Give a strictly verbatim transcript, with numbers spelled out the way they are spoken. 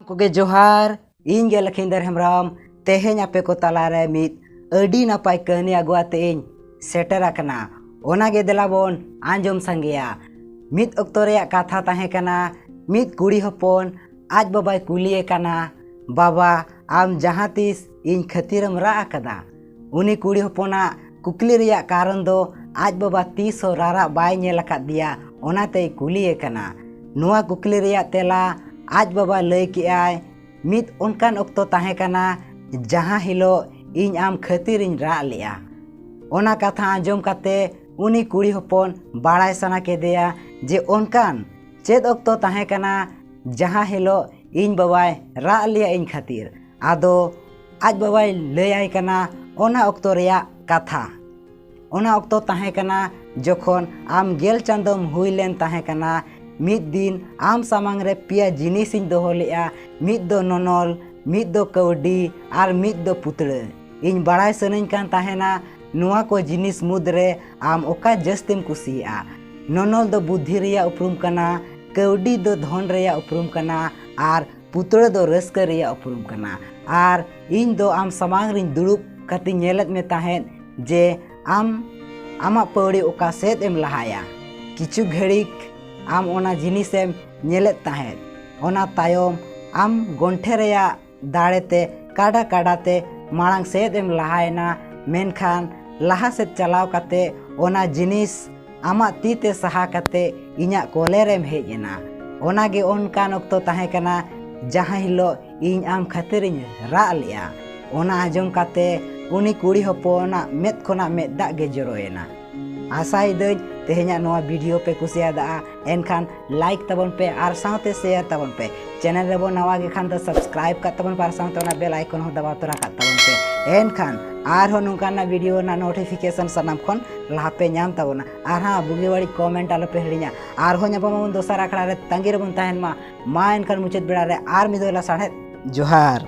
ᱠᱚᱜᱮ ᱡᱚᱦᱟᱨ, ᱤᱧ ᱜᱮ ᱞᱚᱠᱷᱤᱱᱫᱚᱨ ᱦᱮᱢᱵᱨᱚᱢ᱾ ᱛᱮᱦᱮᱧ ᱟᱯᱮ ᱠᱚ ᱛᱟᱞᱟᱨᱮ ᱢᱤᱫ ᱟᱹᱰᱤ ᱱᱟᱯᱟᱭ ᱠᱟᱹᱦᱱᱤ ᱟᱹᱜᱩ ᱟᱛᱮ ᱤᱧ ᱥᱮᱴᱮᱨ ᱟᱠᱟᱱᱟ᱾ ᱚᱱᱟ ᱜᱮ ᱫᱮᱞᱟ ᱵᱚᱱ ᱟᱸᱡᱚᱢ ᱥᱟᱸᱜᱮᱭᱟ᱾ ᱢᱤᱫ ᱚᱠᱛᱚ ᱨᱮᱭᱟᱜ ᱠᱟᱛᱷᱟ ᱛᱟᱦᱮᱸ ᱠᱟᱱᱟ, ᱢᱤᱫ ᱠᱩᱲᱤ ᱦᱚᱯᱚᱱ ᱟᱡ ᱵᱟᱵᱟᱭ ᱠᱩᱞᱤᱭᱮ ᱠᱟᱱᱟ, "ᱵᱟᱵᱟ, ᱟᱢ ᱡᱟᱦᱟᱸ ᱛᱤᱥ ᱤᱧ ᱠᱷᱟᱹᱛᱤᱨᱮᱢ ᱨᱟᱜ ᱟᱠᱟᱫᱟ?" ᱩᱱᱤ ᱠᱩᱲᱤ ᱦᱚᱯᱚᱱᱟᱜ ᱠᱩᱠᱞᱤ ᱨᱮᱭᱟᱜ ᱠᱟᱨᱚᱱ ᱫᱚ ᱟᱡ ᱵᱟᱵᱟ ᱛᱤᱥ ᱦᱚᱸ ᱨᱟᱨᱟᱜ ᱵᱟᱭ ᱧᱮᱞ ᱟᱠᱟᱫ ᱫᱮᱭᱟ, ᱚᱱᱟᱛᱮᱭ ᱠᱩᱞᱤᱭᱮ ᱠᱟᱱᱟ᱾ ᱱᱚᱣᱟ ᱠᱩᱠᱞᱤ ᱨᱮᱭᱟᱜ ᱛᱮᱞᱟ ᱟᱡ ᱵᱟᱵᱟ ᱞᱟᱹᱭ ᱠᱮᱜᱼᱟᱭ, "ᱢᱤᱫ ᱚᱱᱠᱟᱱ ᱚᱠᱛᱚ ᱛᱟᱦᱮᱸ ᱠᱟᱱᱟ, ᱡᱟᱦᱟᱸ ᱦᱤᱞᱳᱜ ᱤᱧ ᱟᱢ ᱠᱷᱟᱹᱛᱤᱨᱤᱧ ᱨᱟᱜ ᱞᱮᱜᱼᱟ᱾" ᱚᱱᱟ ᱠᱟᱛᱷᱟ ᱟᱸᱡᱚᱢ ᱠᱟᱛᱮ ᱩᱱᱤ ᱠᱩᱲᱤ ᱦᱚᱯᱚᱱ ᱵᱟᱲᱟᱭ ᱥᱟᱱᱟ ᱠᱮᱫᱮᱭᱟ ᱡᱮ ᱚᱱᱠᱟᱱ ᱪᱮᱫ ᱚᱠᱛᱚ ᱛᱟᱦᱮᱸ ᱠᱟᱱᱟ, ᱡᱟᱦᱟᱸ ᱦᱤᱞᱳᱜ ᱤᱧ ᱵᱟᱵᱟᱭ ᱨᱟᱜ ᱞᱮᱭᱟ ᱤᱧ ᱠᱷᱟᱹᱛᱤᱨ᱾ ᱟᱫᱚ ᱟᱡ ᱵᱟᱵᱟᱭ ᱞᱟᱹᱭᱟᱭ ᱠᱟᱱᱟ, ᱚᱱᱟ ᱚᱠᱛᱚ ᱨᱮᱭᱟᱜ ᱠᱟᱛᱷᱟ᱾ ᱚᱱᱟ ᱚᱠᱛᱚ ᱛᱟᱦᱮᱸ ᱠᱟᱱᱟ ᱡᱚᱠᱷᱚᱱ ᱟᱢ ᱜᱮᱞ ᱪᱟᱸᱫᱚᱢ ᱦᱩᱭ ᱞᱮᱱ ᱛᱟᱦᱮᱸ ᱠᱟᱱᱟ᱾ ᱢᱤᱫ ᱫᱤᱱ ᱟᱢ ᱥᱟᱢᱟᱝ ᱨᱮ ᱯᱮᱭᱟ ᱡᱤᱱᱤᱥᱤᱧ ᱫᱚᱦᱚ ᱞᱮᱜᱼᱟ, ᱢᱤᱫ ᱫᱚ ᱱᱚᱱᱚᱞ, ᱢᱤᱫ ᱫᱚ ᱠᱟᱹᱣᱰᱤ ᱟᱨ ᱢᱤᱫ ᱫᱚ ᱯᱩᱛᱲᱟᱹ᱾ ᱤᱧ ᱵᱟᱲᱟᱭ ᱥᱟᱱᱟᱧ ᱠᱟᱱ ᱛᱟᱦᱮᱱᱟ ᱱᱚᱣᱟ ᱠᱚ ᱡᱤᱱᱤᱥ ᱢᱩᱫᱽᱨᱮ ᱟᱢ ᱚᱠᱟ ᱡᱟᱹᱥᱛᱤᱢ ᱠᱩᱥᱤᱭᱟᱜᱼᱟ᱾ ᱱᱚᱱᱚᱞ ᱫᱚ ᱵᱩᱫᱽᱫᱷᱤ ᱨᱮᱭᱟᱜ ᱩᱯᱨᱩᱢ ᱠᱟᱱᱟ, ᱠᱟᱹᱣᱰᱤ ᱫᱚ ᱫᱷᱚᱱ ᱨᱮᱭᱟᱜ ᱩᱯᱨᱩᱢ ᱠᱟᱱᱟ ᱟᱨ ᱯᱩᱛᱲᱟᱹ ᱫᱚ ᱨᱟᱹᱥᱠᱟᱹ ᱨᱮᱭᱟᱜ ᱩᱯᱨᱩᱢ ᱠᱟᱱᱟ᱾ ᱟᱨ ᱤᱧ ᱫᱚ ᱟᱢ ᱥᱟᱢᱟᱝ ᱨᱤᱧ ᱫᱩᱲᱩᱵ ᱠᱟᱛᱮ ᱧᱮᱞᱮᱫ ᱢᱮ ᱛᱟᱦᱮᱸᱫ ᱡᱮ ᱟᱢ ᱟᱢᱟᱜ ᱯᱟᱹᱣᱲᱤ ᱚᱠᱟ ᱥᱮᱫ ᱮᱢ ᱞᱟᱦᱟᱭᱟ᱾ ᱠᱤᱪᱷᱩ ᱜᱷᱟᱹᱲᱤᱠ ᱟᱢ ᱚᱱᱟ ᱡᱤᱱᱤᱥᱮᱢ ᱧᱮᱞᱮᱫ ᱛᱟᱦᱮᱸᱫ, ᱚᱱᱟ ᱛᱟᱭᱚᱢ ᱟᱢ ᱜᱚᱱᱴᱷᱮ ᱨᱮᱭᱟᱜ ᱫᱟᱲᱮᱛᱮ ᱠᱟᱰᱟ ᱠᱟᱰᱟ ᱛᱮ ᱢᱟᱲᱟᱝ ᱥᱮᱫ ᱮᱢ ᱞᱟᱦᱟᱭᱮᱱᱟ᱾ ᱢᱮᱱᱠᱷᱟᱱ ᱞᱟᱦᱟ ᱥᱮᱫ ᱪᱟᱞᱟᱣ ᱠᱟᱛᱮ ᱚᱱᱟ ᱡᱤᱱᱤᱥ ᱟᱢᱟᱜ ᱛᱤ ᱛᱮ ᱥᱟᱦᱟ ᱠᱟᱛᱮ ᱤᱧᱟᱹᱜ ᱠᱚᱞᱮᱨᱮᱢ ᱦᱮᱡ ᱮᱱᱟ᱾ ᱚᱱᱟ ᱜᱮ ᱚᱱᱠᱟᱱ ᱚᱠᱛᱚ ᱛᱟᱦᱮᱸ ᱠᱟᱱᱟ, ᱡᱟᱦᱟᱸ ᱦᱤᱞᱳᱜ ᱤᱧ ᱟᱢ ᱠᱷᱟᱹᱛᱤᱨᱤᱧ ᱨᱟᱜ ᱞᱮᱜᱼᱟ᱾ ᱚᱱᱟ ᱟᱸᱡᱚᱢ ᱠᱟᱛᱮ ᱩᱱᱤ ᱠᱩᱲᱤ ᱦᱚᱯᱚᱱᱟᱜ ᱢᱮᱫ ᱠᱷᱚᱱᱟᱜ ᱢᱮᱫ ᱫᱟᱜ ᱜᱮ ᱡᱚᱨᱚᱭᱮᱱᱟ᱾ ᱟᱥᱟᱭᱮᱫᱟᱹᱧ ᱛᱮᱦᱮᱧᱟᱜ ᱱᱚᱣᱟ ᱵᱷᱤᱰᱤᱭᱳ ᱯᱮ ᱠᱩᱥᱤᱭᱟᱫᱟ, ᱮᱱᱠᱷᱟᱱ ᱞᱟᱭᱤᱠ ᱛᱟᱵᱚᱱ ᱯᱮ ᱟᱨ ᱥᱟᱶᱛᱮ ᱥᱮᱭᱟᱨ ᱛᱟᱵᱚᱱ ᱯᱮ᱾ ᱪᱮᱱᱮᱞ ᱨᱮᱵᱚᱱ ᱱᱟᱣᱟ ᱜᱮ ᱠᱷᱟᱱ ᱫᱚ ᱥᱟᱵᱥᱠᱨᱟᱭᱤᱵ ᱠᱟᱜ ᱛᱟᱵᱚᱱ ᱯᱮ ᱟᱨ ᱥᱟᱶᱛᱮ ᱚᱱᱟ ᱵᱮᱞ ᱟᱭᱠᱚᱱ ᱦᱚᱸ ᱫᱟᱵᱟᱣ ᱛᱚᱨᱟ ᱠᱟᱜ ᱛᱟᱵᱚᱱ ᱯᱮ᱾ ᱮᱱᱠᱷᱟᱱ ᱟᱨᱦᱚᱸ ᱱᱚᱝᱠᱟᱱᱟᱜ ᱵᱷᱤᱰᱤᱭᱳ ᱨᱮᱱᱟᱜ ᱱᱳᱴᱤᱯᱷᱤᱠᱮᱥᱚᱱ ᱥᱟᱱᱟᱢ ᱠᱷᱚᱱ ᱞᱟᱦᱟ ᱯᱮ ᱧᱟᱢ ᱛᱟᱵᱚᱱᱟ᱾ ᱟᱨ ᱦᱟᱸ, ᱵᱩᱜᱤ ᱵᱟᱹᱲᱤᱡ ᱠᱚᱢᱮᱱᱴ ᱟᱞᱚ ᱯᱮ ᱦᱤᱲᱤᱧᱟ᱾ ᱟᱨᱦᱚᱸ ᱧᱟᱯᱟᱢ ᱟᱵᱚᱱ ᱫᱚᱥᱟᱨ ᱟᱠᱷᱲᱟ ᱨᱮ, ᱛᱟᱺᱜᱤ ᱨᱮᱵᱚᱱ ᱛᱟᱦᱮᱱ ᱢᱟ᱾ ᱢᱟ ᱮᱱᱠᱷᱟᱱ ᱢᱩᱪᱟᱹᱫ ᱵᱮᱲᱟ ᱨᱮ ᱟᱨ ᱢᱤᱫ ᱫᱷᱟᱣ ᱞᱟᱥᱟᱲᱦᱮᱫ ᱡᱚᱦᱟᱨ᱾